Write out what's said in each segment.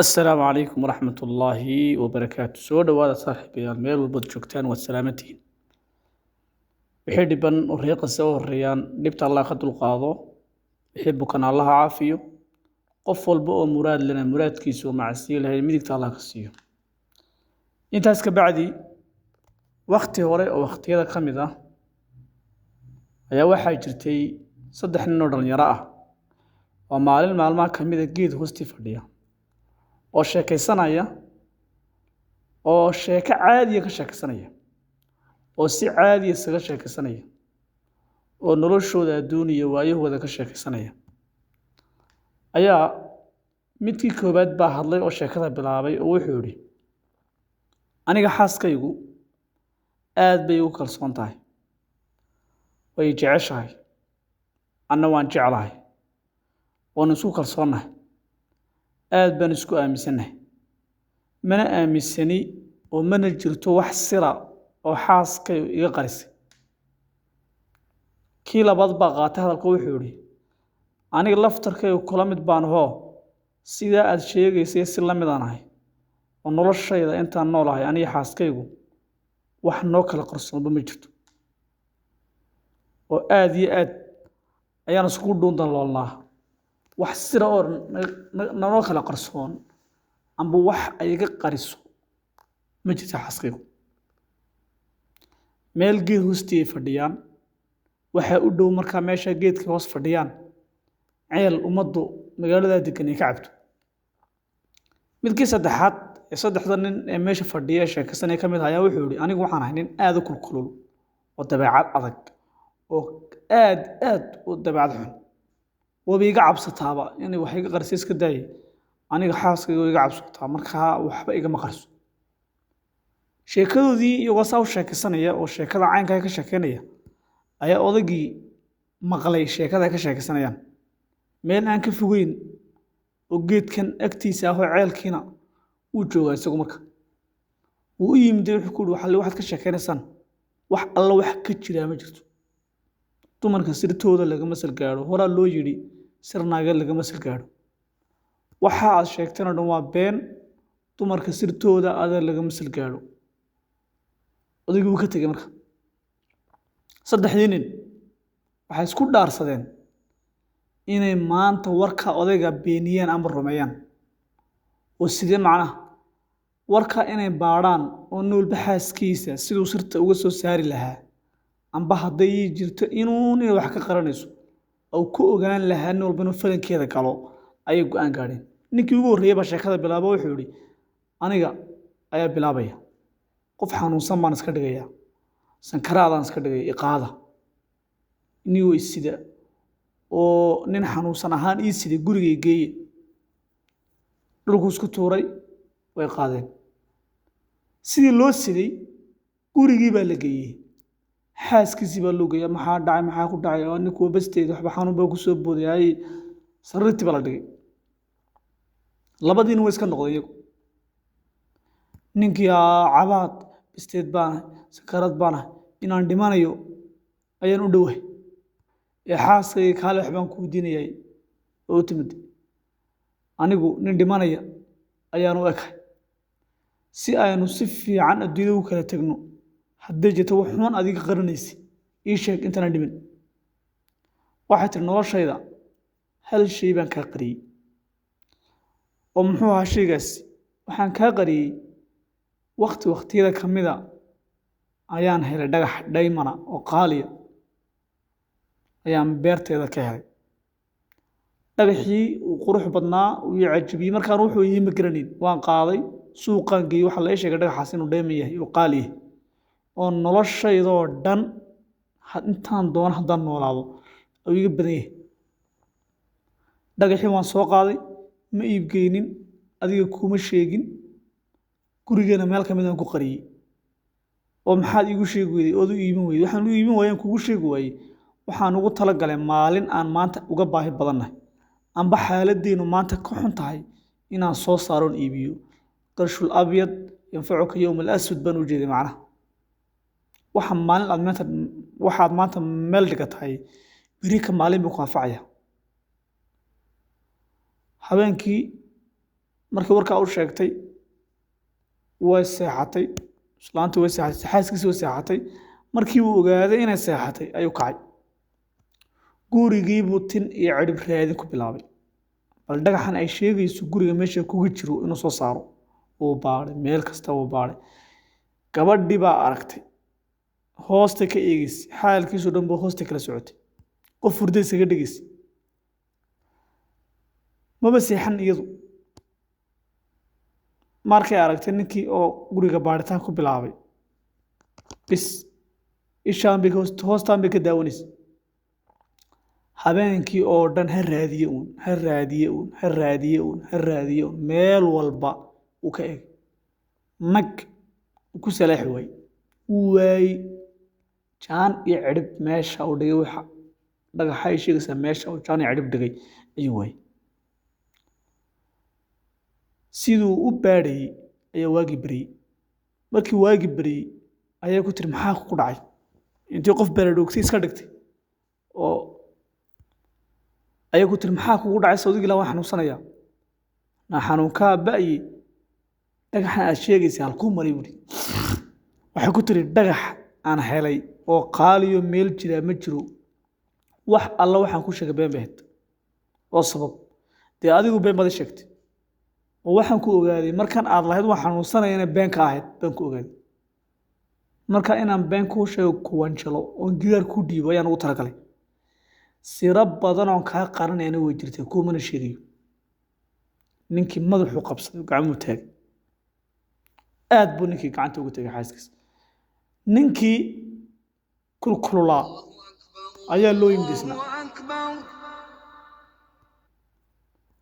Asalaamu calaykum waraxmat ullaahi wabarakaatu. Soo dhowaada saaxiibayaal, meel walbaad joogtaan waad salaamantihiin. Wixii dhiban oo reeqasa u horeeyaan, dhibta Allah ka dulqaado. Wixii bukan Allaha caafiyo. Qof walba oo muraad lena muraadkiisa oo macasiyo lahayn midigta Allah ka siiyo. Intaas ka bacdi, wakhti hore oo wakhtiyada ka mid ah ayaa waxaa jirtay saddex nin oo dhalinyaro ah oo maalin maalmaha ka mid a geed hoostii fadhiya oo sheekaysanaya, oo sheeko caadiya ka sheekaysanaya, oo si caadiya isaga sheekaysanaya, oo noloshooda adduun iyo waayahooda ka sheekaysanaya. Ayaa midkii koowaad baa hadlay oo sheekada bilaabay oo wuxuu yidhi: aniga xaaskaygu aad bay igu kalsoon tahay, way jeceshahay, anna waan jeclahay, waanu isku kalsoonnahay, aad baan isku aaminsannahay, mana aaminsani oo mana jirto wax sira oo xaaskaygu iga qarisay. Kii labaad baa qaatay hadalka, wuxuu yidhi: aniga laftarkaygu kula mid baan ahoo, sidaa aad sheegaysay si la mid aan ahay, oo noloshayda intaan noolahay aniga xaaskaygu wax noo kala qarsoonba ma jirto, oo aad iyo aad ayaan iskugu dhuundaloolnaa, wax sira oo nanoo kala qarsoon amba wax ay iga qariso ma jirto xaaskaygu. Meel geed hoostii ay fadhiyaan, waxaa u dhow markaa meesha geedka hoos fadhiyaan ceel ummaddu magaalada degan ay ka cabto. Midkii saddexaad ee saddexda nin ee meesha fadhiya ee sheekaysanaya ka mid ah ayaa wuxuu yidhi: anigu waxaan ahay nin aad u kulkulul oo dabeecad adag oo aad aad u dabeecad xun, waba iga cabsataaba inay wax iga qarisay iska daayay, aniga xaaskayga way iga cabsataa, markaa waxba igama qariso. Sheekadoodii iyagoo saa u sheekaysanaya oo sheekada caynkaa ka sheekeynaya ayaa odaygii maqlay sheekada ay ka sheekaysanayaan. Meel aan ka fogeyn oo geedkan agtiisa ah oo ceelkiina wuu joogaa isagu. Marka wuu u yimid, wuxuu ku yidhi: waxalle waxaad ka sheekaynaysaan wax alla wax ka jiraa ma jirto, dumarka sirtooda lagama salgaadho, horaa loo yidhi sir naageed lagama salgaadho, waxa aad sheegteen oo dhan waa been, dumarka sirtooda adeer lagama salgaadho. Odaygii wuu ka tegey. Marka saddexdii nin waxay isku dhaarsadeen inay maanta warka odayga beeniyaan ama rumeeyaan. Oo sidee macnaha? Warka inay baadhaan oo nin walba xaaskiisa siduu sirta uga soo saari lahaa, amba hadday jirto inuun inay wax ka qaranayso oo ku ogaan lahaa, nin walba inuu falankeeda galo ayay go'aan gaadheen. Ninkii ugu horreeyey baa sheekada bilaabo, wuxuu yidhi: aniga ayaa bilaabaya, qof xanuunsan baan iska dhigayaa, sankaraadaan iska dhigaya, iqaada inigoo isida oo nin xanuunsan ahaan ii siday gurigay geeye. Dhulkuu isku tuuray, way qaadeen. Sidii loo siday gurigii baa la geeyey, xaaskiisii baa loo geeyay. Maxaa dhacay? Maxaa ku dhacay? Oo ninku basteeda waxba xanuun baa ku soo booday. Ay sariirtii baa la dhigay. Labadiina way iska noqdeen iyagu. Ninkii cabaad, basteed baanahay, sakarad baanahay, inaan dhimanayo ayaan u dhowahay, ee xaaskayga kaale wax baan ku weydiinayay oo u timid, anigu nin dhimanaya ayaan u ekahay, si aynu si fiican adduunyada u kala tegno, hadday jirto wax xun adiga qaranaysi ii sheeg intaanaan dhiman. Waxay tiri: noloshayda hal shay baan kaa qariyey. Oo muxuu ahaa shaygaasi? Waxaan kaa qariyey, wakhti wakhtiyada ka mida ayaan helay dhagax dhaymana oo qaaliya ayaan beerteeda ka helay. Dhagaxii uu qurux badnaa, uu ii cajabiyey, markaan wuxuu ii ma garanayn, waan qaaday, suuqaan geeyey. Waxaa la ii sheegay dhagaxaas inuu dhayman yahay oo qaali yahay, oo noloshaydoo dhan intaan doono haddaan noolaado uu iga badan yahay. Dhagaxii waan soo qaaday, ma iibgeynin, adiga kuma sheegin, gurigeena meel ka mid aan ku qariyey. Oo maxaad iigu sheegi weyday ood u iibin weyday? Waxaan u iibin waayey aan kugu sheegi waayey, waxaan ugu talagalay maalin aan maanta uga baahi badannahay amba xaaladdeenu maanta ka xun tahay inaan soo saaroon iibiyo. Qarshul abyad yanfacuka yowma alaswad baan u jeeday. Macnaha waxa maalin aad maanta, waxaad maanta meel dhigatahay beri ka maalin buu ku anfacaya. Habeenkii Markii warkaa u sheegtay, way seexatay islaantii, way seexatay xaaskiisii, way seexatay. Markii uu ogaaday inay seexatay ayuu kacay, gurigii buu tin iyo cidhib raadin ku bilaabay, bal dhagaxan ay sheegayso guriga meesha kuga jiro inuu soo saaro. Wuu baadhay, meel kasta wuu baadhay. Gabadhii baa aragtay, hoosta ka eegeysay, xaalkiisoo dhan buu hoosta kala socotay, qof hurda iskaga dhigaysay, maba seexan iyadu. Markay aragtay ninkii oo guriga baadhitaan ku bilaabay, bis ishaan bay hoostaan bay ka daawanaysay. Habeenkii oo dhan ha raadiye uun, ha raadiye uun, ha raadiye uun, ha raadiye uun, meel walba uu ka eegay, nag uu ku salaaxi waayey, wuu waayey jaan iyo cidhib meesha uu dhigay. Waxa dhagaxa ay sheegaysaa meesha uu jaan iyo cidhib dhigay ayuu waayey. Siduu u baadhayey ayaa waagii baryey. Markii waagii baryey ayaa ku tiri, maxaa ku dhacay? Intii qof beeradhoogtay iska dhigtay oo ayaa ku tiri, maxaa kugu dhacay? Sawdigii laa waan xanuunsanayaa na xanuunkaa ba'ye, dhagaxan aad sheegaysa halkuu maray buuri. Waxay ku tiri, dhagax aan helay oo qaaliyo meel jiraa ma jiro, wax alla waxaan ku sheegay been bay ahayd. Oo sabab? Dee adigu been baad i sheegtay, oo waxaan ku ogaaday markan aad lahayd waan xanuunsanaya inay been ka ahayd baan ku ogaaday. Marka inaan been kuu sheego, kuwanjalo oon gidaar ku dhiibo ayaan ugu talagalay. Siro badan oon kaa qaranayana way jirtay, kuumana sheegayo. Ninkii madaxuu qabsaday, gacmuu taagay, aad buu ninkii gacanta ugu tagay xaaskiisa. Ninkii kulkululaa ayaa loo yimid isna.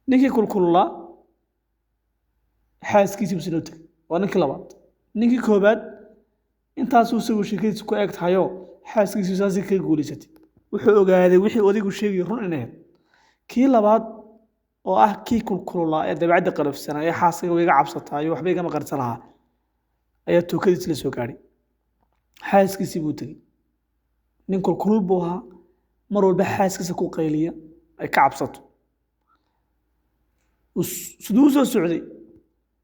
Ninkii kulkululaa xaaskiisii buu sinoo tegay. Waa ninkii labaad. Ninkii koobaad intaasuu isagu sheekadiisu ku eg tahayoo xaaskiisii saasii kaga guulaysatay, wuxuu ogaaday wixii odaygu sheegayay run inay ahayd. Kii labaad oo ah kii kulkululaa ee dabeecadda qalafsanaa ee xaaskaga way iga cabsataa iyo waxba igama qarsan lahaa ayaa tookadiisi la soo gaadhay, xaaskiisii buu tegey. Nin kulkulul buu ahaa, mar walba xaaskiisa ku qayliya, ay ka cabsato. Siduu u soo socday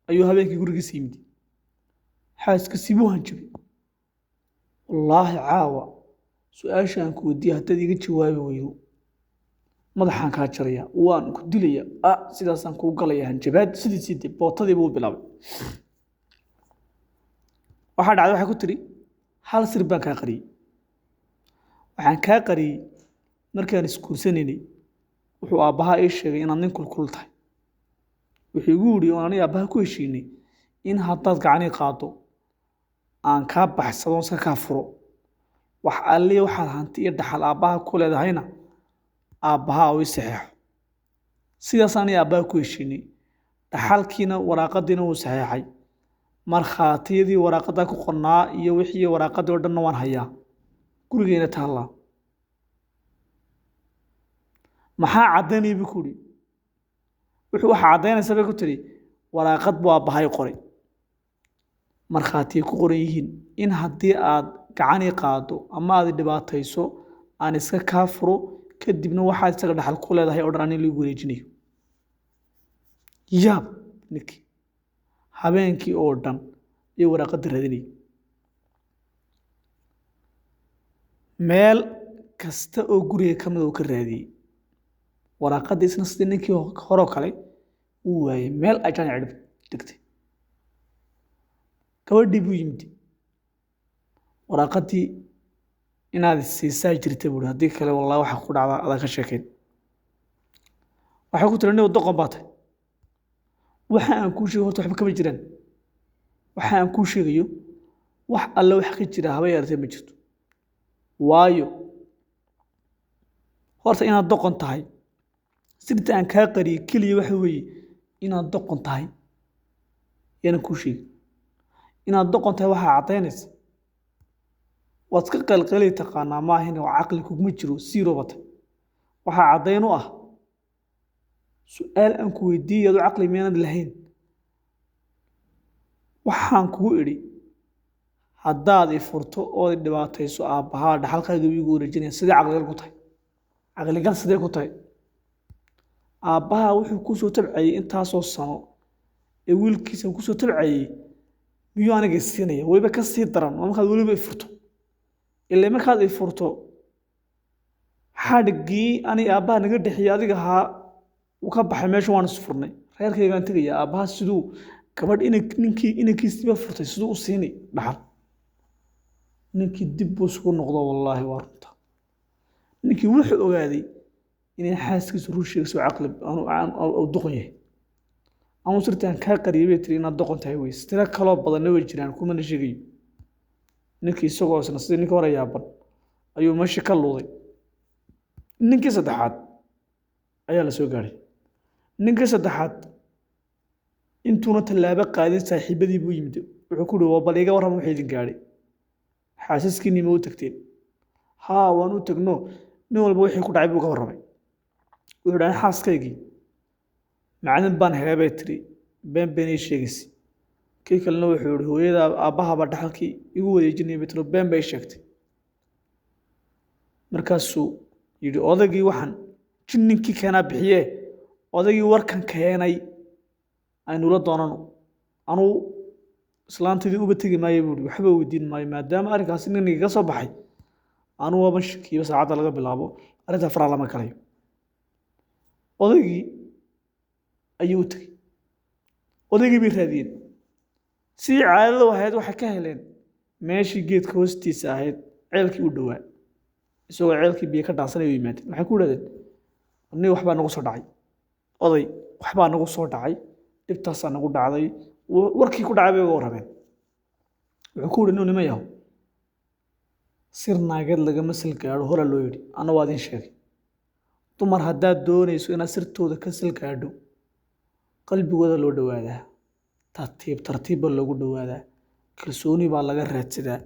ayuu habeenkii gurigiisa yimid, xaaskiisii buu hanjabay. Wallaahi caawa su-aasha aan ku weydiiye haddaad iga jawaabi weydo madaxaan kaa jaraya, waan ku dilaya, sidaasaan kuu galaya. Hanjabaad sidiisii de bootadii buu bilaabay. Waxaa dhacday, waxay ku tiri, hal sir baan kaa qariyey. Waxaan kaa qariyey markaan isguursanaynay wuxuu aabbahaa ii sheegay inaad nin kulkul tahay. Wuxuu igu yidhi oon aniga aabbaha ku heshiinay in haddaad gacanii qaado aan kaa baxsado, iska kaa furo, wax alliya waxaad hanti iyo dhaxal aabbaha ku leedahayna aabbaha uu ii saxeexo. Sidaas aniga aabbaha ku heshiinay, dhaxalkiina waraaqadiina wuu saxeexay, markhaatiyadii waraaqada ku qornaa iyo wixii waraaqadii oo dhanna waan hayaa, gurigeyna taallaa. Maxaa caddaynaya buu ku yidhi. Wuxuu waxa caddaynaysa bay ku tiri, waraaqad buu aabbahay qoray, markhaatiyay ku qoran yihiin in haddii aad gacanii qaado ama aad dhibaatayso aan iska kaa furo, kadibna waxaad isaga dhaxal ku leedahay oo dhan anin lagu wareejinayo. Yaab, ninkii habeenkii oo dhan iyo waraaqadda raadinayay, meel kasta oo guriga ka mid uu ka raadiyey waraaqadda, isna sidii ninkii horoo kale uu waayey meel ay jaan cidhib dhigtay. Gabadhii buu yimid. Waraaqaddii inaad siisaa jirta buuri, haddii kale wallahi waxa ku dhacda adaa ka sheekayn. Waxay ku tiri, nin doqon baa tahay, waxa aan kuu sheegay horta waxba kama jiraan. Waxa aan kuu sheegayo wax alle wax ka jira haba yaratee ma jirto. Waayo horta inaad doqon tahay sirta aan kaa qariyey keliya waxa weeye inaad doqon tahay yaanan kuu sheegin. Inaad doqon tahay waxaa caddaynaysa waad iska qalqalay taqaanaa, maahin oo caqli kuguma jiro, zero bata. Waxaa caddayn u ah su-aal aan ku weydiiyey, adoo caqli miyaanad lahayn? Waxaan kugu idhi haddaad i furto ood i dhibaatayso aabbahaa dhaxalkaaga iigu wareejinaya. Sidee caqligal ku tahay? Caqligal sidee ku tahay? Aabbahaa wuxuu ku soo tabcayay intaasoo sano. Ee wiilkiisa kusoo tabcayey miyuu aniga siinaya? Weliba ka sii daran waa markaad weliba i furto. Ilaa markaad i furto, xadhiggii ani aabbaha naga dhexiyey adiga ahaa uu ka baxay meesha, waan isfurnay, reerkaygaan tegaya. Aabbaha siduu gabadh ina ninkii inankiisiiba furtay siduu u siinay dhaxal? Ninkii dib buu isugu noqdo. Wallaahi waa runta. Ninkii wuxuu ogaaday inay xaaskiisu run sheegayso, caqli uu doqon yahay. Anuu sirtaan kaa qariyay, bay tiri, inaad doqon tahay wey. Tiro kaloo badanna way jiraan, kumana sheegayo. Ninkii isagoo isna sidii ninkii hore yaaban ayuu meeshii ka luuday. Ninkii saddexaad ayaa la soo gaadhay. Ninkii saddexaad intuuna tallaabo qaadin saaxiibadii buu yimid. Wuxuu ku yihi, bal iga warrama wuxuu idin gaadhay, xaasaskiinii ma u tagteen? Haa, waan u tagno. Nin walba wixii ku dhacay buu ka warramay. Wuxuu dhahay, xaaskaygii macdin baan helay bay tiri, been beenay sheegaysa. Kii kalena wuxuu yihi, hooyada aabbahaba dhaxalkii igu wareejinaya bay tiri, been bay sheegtay. Markaasuu yidhi odaygii, waxaan jin ninkii keenaa bixiyee, odaygii warkan keenay aynula doonano. Anuu islaantaydii uba tegi maayo buuri, waxba weydiin maayo, maadaama arrinkaasi nin igaga soo baxay. Anuu waban shakiiba, saacadda laga bilaabo arrintaa faraa lama galayo. Odaygii ayuu u tegey. Odaygii bay raadiyeen. Sidii caadada u ahayd waxay ka heleen meeshii geedka hoostiisa ahayd, ceelkii u dhowaa, isagoo ceelkii biyo ka dhaansanay u yimaadeen. Waxay ku idhahdeen, nin waxbaa nagu soo dhacay, oday, waxbaa nagu soo dhacay, dhibtaasaa nagu dhacday. Warkii ku dhacay bay uga warrameen. Wuxuu ku yidhi, inuu nima yaho, sir naageed lagama sal gaadho, horaa loo yidhi, anna waa idin sheegay. Dumar haddaad doonayso inaad sirtooda ka sal gaadho, qalbigooda loo dhowaadaa, tartiib tartiib baa loogu dhowaadaa, kalsooni baa laga raadsadaa,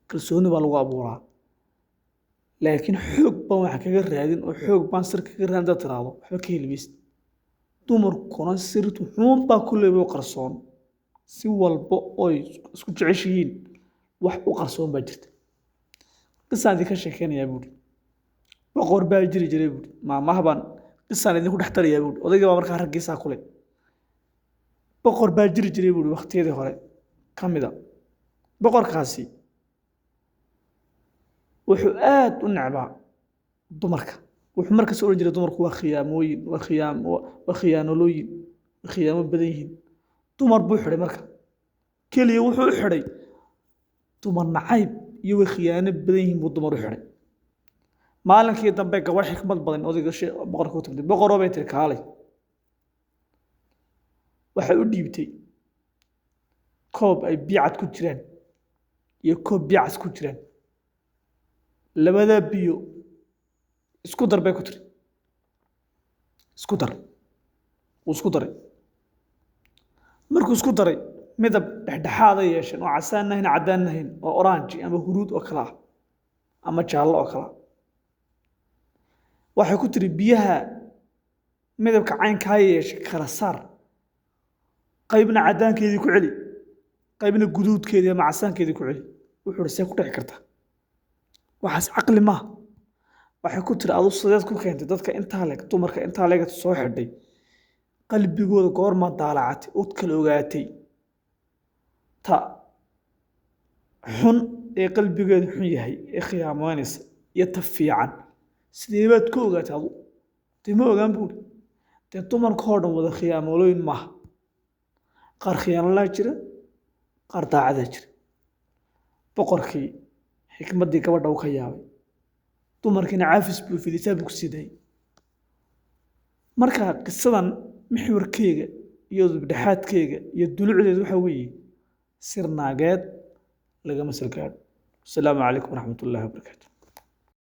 kalsooni baa lagu abuuraa. Laakiin xoog baan wax kaga raadin oo xoog baan sir kaga raadin haddaad tiraahdo, waxba ka heli maysid. Dumarkuna sirtu xuun baa kulleyba u qarsoon. Si walba oy isku jeceshihiin, wax u qarsoon baa jirta. Qisaan idinka sheekeynayaa buuri. Boqor baa jiri jiray buuri. Maamaha baan qisaan idinku dhex tarayaa buuri. Odaygii baa markaa raggiisaa kule. Boqor baa jiri jiray buuri waqtiyadii hore ka mida. Boqorkaasi wuxuu aad u necbaa dumarka. Wuxuu markasta odhan jiray, dumarku waa khiyaamooyin, waa khiyaam, waa khiyaanolooyin, waa khiyaamo badan yihiin. Dumar buu xidhay marka. Keliya wuxuu u xidhay dumar nacayb iyo way khiyaano badan yihiin buu dumar u xidhay. Maalinkii dambe gabadh xikmad badan odayga boqorka u timid. Boqoroo, bay tiri, kaalay. Waxay u dhiibtay koob ay biyo cad ku jiraan iyo koob biyo cas ku jiraan. Labadaa biyo isku dar, bay ku tiri, isku dar. Wuu isku daray. Markuu isku daray, midab dhexdhexaada yeesheen oo casaan ahayn, caddaan ahayn, oo orange ama huruud oo kale ah ama jaallo oo kale ah. Waxay ku tiri, biyaha midabka caynkaa yeeshay kala saar, qaybna caddaankeedii ku celi, qaybna guduudkeedii ama casaankeedii ku celi. Wuxuu ihi, see ku dhici kartaa? Waxaas caqli maaha. Waxay ku tiri, adu sideed ku keentay dadka intaa leeg, dumarka intaa leeg soo xidhay, qalbigooda goormaa daalacatay ood kala ogaatay ta xun ee qalbigeedu xun yahay ee khiyaamoynaysa iyo ta fiican? Sidee baad ku ogaatay adu? Dee ma ogaan buuri. Dee dumarka oo dhan wada khiyaamolooyin maaha. Qaar khiyaanolaa jira, qaar daacadaa jira. Boqorkii xikmaddii gabadha uu ka yaabay, dumarkiina cafis buu fidisaa buu ku sii daayey. Marka qisadan mixwarkeyga iyo dubdhexaadkeyga iyo dulucdeedu waxaa weeye, sir naageed lagama sal gaadho. Asalaamu calaykum waraxmatullaahi wabarakaatu.